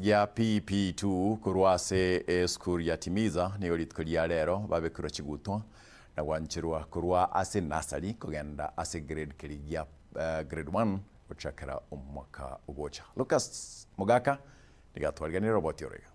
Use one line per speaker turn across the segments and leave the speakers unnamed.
Gia PP2 korwa ase esukuru ya Timiza nigo rituko ria rero babekirwe chigutwa na gwancherwa korwa ase nursery kogenda ase grade keria gia grade 1 gochakera omwaka ogocha. Lucas Mogaka nigo atwariganirie roboti oro iga.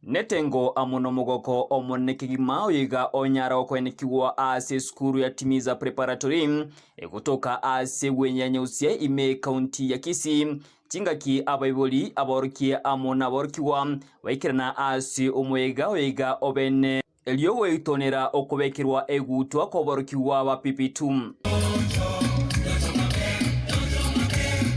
Netengo amo nomogoko omonene kegima oyoiga onyara gokoenekigwa ase esukuru ya Timiza Preparatory egotoka ase egwenye ya Nyausia ime ekaunti ya Kisii. Chingaki abaibori, aborokia amo naborokigwa baikerana ase omoyega oyoiga obene erio goitonera okobekerwa egutwa kw'aborokigwa ba PP2.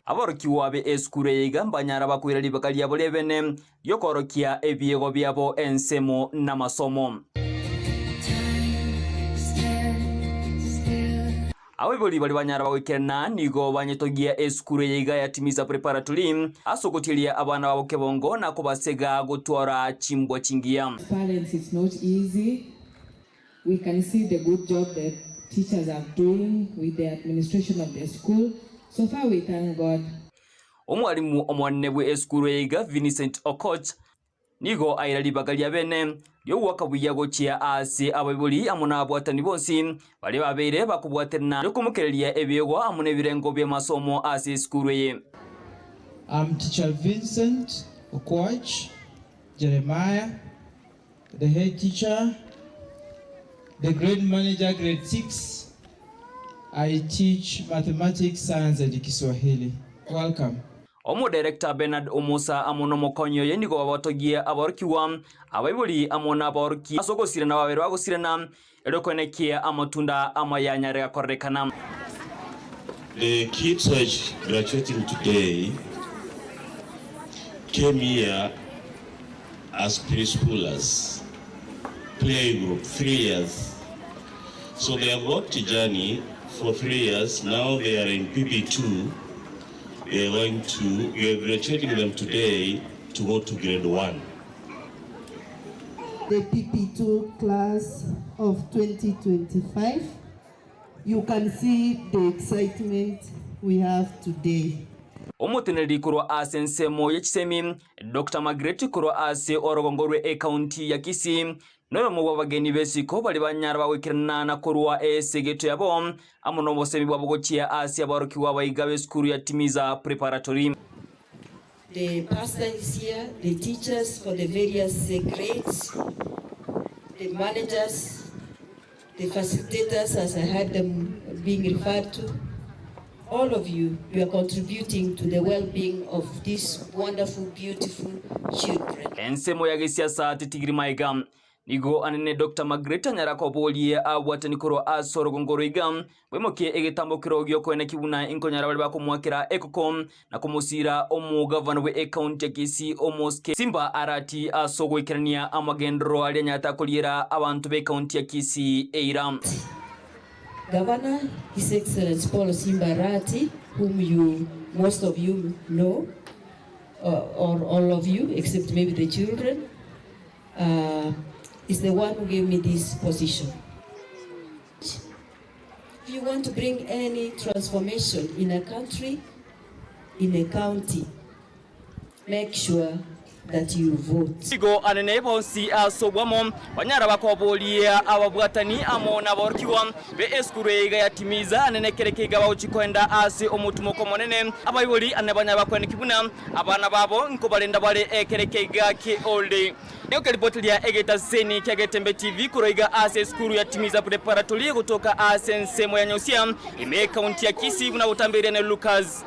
Aborokigwa be esukuru eye iga mbanyara bakoira ribaga riabo ri'ebene ri'okoorokia ebiegwa biabo ensemo namasomo. Abaibori baria banyara bagoikerana nigo banyetogia esukuru eye iga ya Timiza Preparatory ase ogotieria abana babo kebongo na kobasega gotwara chimbwa chingiya.
Parents it's not easy, we can see the good job the teachers are doing with the administration of the school, so far we thank God.
Omwalimu omonene bwe esukuru eye iga Vincent Okoch Nigo aira ribaga ria bene ri'ogoaka buya gochia aase abaibori amo nababwatani bonsi baria babeire bakobwaterana riokomokereria ebiegwa amo nebirengo bi'amasomo ase esukuru eye.
I'm teacher Vincent Okwach Jeremiah, the head teacher, the grade manager grade 6. I teach mathematics, science and Kiswahili. Welcome.
Omoderekta Bernard Omusa amo nomokonyi oye nigo babatogie aborokigwa, abaibori amo nabaorokia ase ogosirana babere bagosirana, erio koenekia amatunda amaya anyare gakorerekana.
The kids who are graduating today came here as preschoolers, playgroup, 3 years. So they have walked a journey for 3 years. Now they are in PP2. They are going to, we are graduating them today to go to grade 1.
The PP2 class of 2025. You can see the excitement we have today.
Omoteneneri korwa ase ensemo ye chisemi, Doctor Margaret korwa ase orogongo rwe ekaunti ya Kisii, noyomo bw'abageni b'esiko baria banyara bagoikerana na korwa esegeto yabo amo nobosemi bwabo gochia ase aborokigwa abaiga b'esukuru ya Timiza Preparatory.
The pastor is here, the teachers for the various grades, the managers, the facilitators as I heard them being referred to. All of you, you are contributing to the well-being of these wonderful, beautiful children.
Ensemo ya gesiasa tetigiri maiga. Nigo anene Doctor Margaret anyara koborie abwatani korwa ase orogongo roiga bwemokie egetambo kero giokoeneki buna inkonyara bare bakomoakera ekoko na komosira omogavana bwe ekaunti ya Kisii Omosike Simba Arati ase ogoikerania amagenderero aria anyarete akoriera abanto b'ekaunti ya Kisii eira.
Governor, His Excellency Paul Simba Arati, whom you, most of you know, or all of you except maybe the children, uh, is the one who gave me this position. If you want to bring any transformation in a country, in a county, make sure that you vote.
Nigo anene bonsi ase obwamo banyara bakoboria ababwatani amo naborokigwa be esukuru eye iga ya Timiza anene kere keiga bagochia koenda ase omotumoko omonene. Abaibori anene banyara bakweneki buna abana babo nkobarenda bare ekere keiga ki'olde. Nigo keripoti ria egetaseni kia Getembe TV korwa iga ase esukuru ya Timiza Preparatory egotoka ase ensemo ya Nyosia ime ekaunti ya Kisii buna gotambeirie ne Lucas.